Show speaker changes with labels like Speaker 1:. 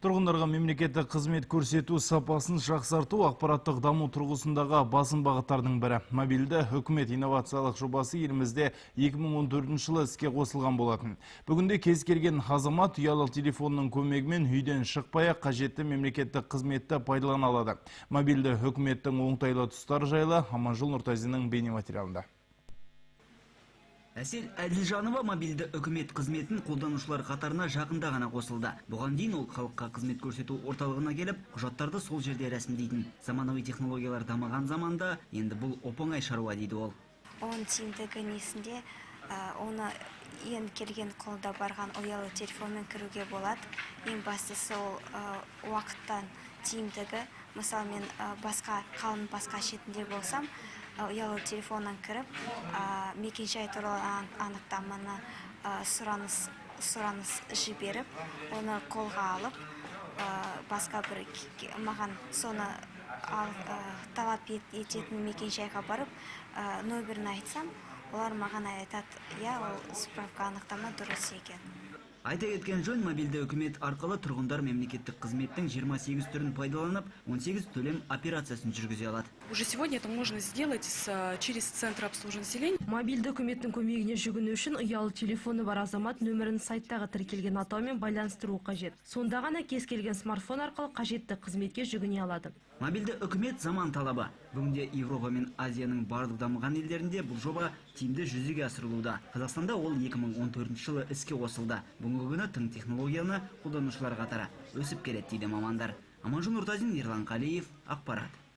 Speaker 1: Тұрғындарға мемлекеттік қызмет көрсету сапасын жақсарту ақпараттық даму тұрғысындағы басым бағыттардың бірі. Мобильді үкімет инновациялық жобасы елімізде 2014 жылы іске қосылған болатын. Бүгінде кез келген азамат ұялы телефонның көмегімен үйден шықпай-ақ қажетті мемлекеттік қызметті пайдалана алады. Мобильді үкіметтің оңтайлы тұстары жайлы Аманжол Нұртазиннің бейнематериалында.
Speaker 2: Әсел Әділжанова мобильді үкімет қызметін қолданушылар қатарына жақында ғана қосылды. Бұған дейін ол халыққа қызмет көрсету орталығына келіп, құжаттарды сол жерде рәсімдейтін. Заманауи технологиялар дамыған заманда енді бұл оп-оңай шаруа, дейді ол.
Speaker 3: Оның тиімдігі несінде, оны ең келген қолда барған ұялы телефонмен кіруге болады. Ең бастысы ол уақыттан тиімдігі. Мысалы, мен басқа қаланың басқа шетінде болсам, ұялы телефоннан кіріп, мекенжай туралы анықтаманы сұраныс жіберіп, оны қолға алып, басқа бір маған соны талап ететін мекенжайға барып, нөмірін айтсам, олар маған айтады, иә, ол справка анықтама дұрыс екен.
Speaker 2: Айта кеткен жөн, мобильді үкімет арқылы тұрғындар мемлекеттік қызметтің 28 түрін пайдаланып, 18 төлем операциясын жүргізе алады.
Speaker 4: Уже сегодня это можно сделать через Центр обслуживания населения.
Speaker 5: Мобильді үкіметтің көмегіне жүгіну үшін ұялы телефоны бар азамат нөмірін сайттағы тіркелген атаумен байланыстыруы қажет. Сонда ғана кез келген смартфон арқылы қажетті қызметке жүгіне алады.
Speaker 2: Мобильді үкімет заман талабы. Бүгінде Еуропа мен Азияның барлық дамыған елдерінде бұл жоба тиімді жүзеге асырылуда. Қазақстанда ол 2014 жылы іске қосылды. Бүгінгі күні тың технологияны қолданушылар қатары өсіп келеді, дейді мамандар. Аманжол Нұртазин, Ерлан Қалиев, ақпарат.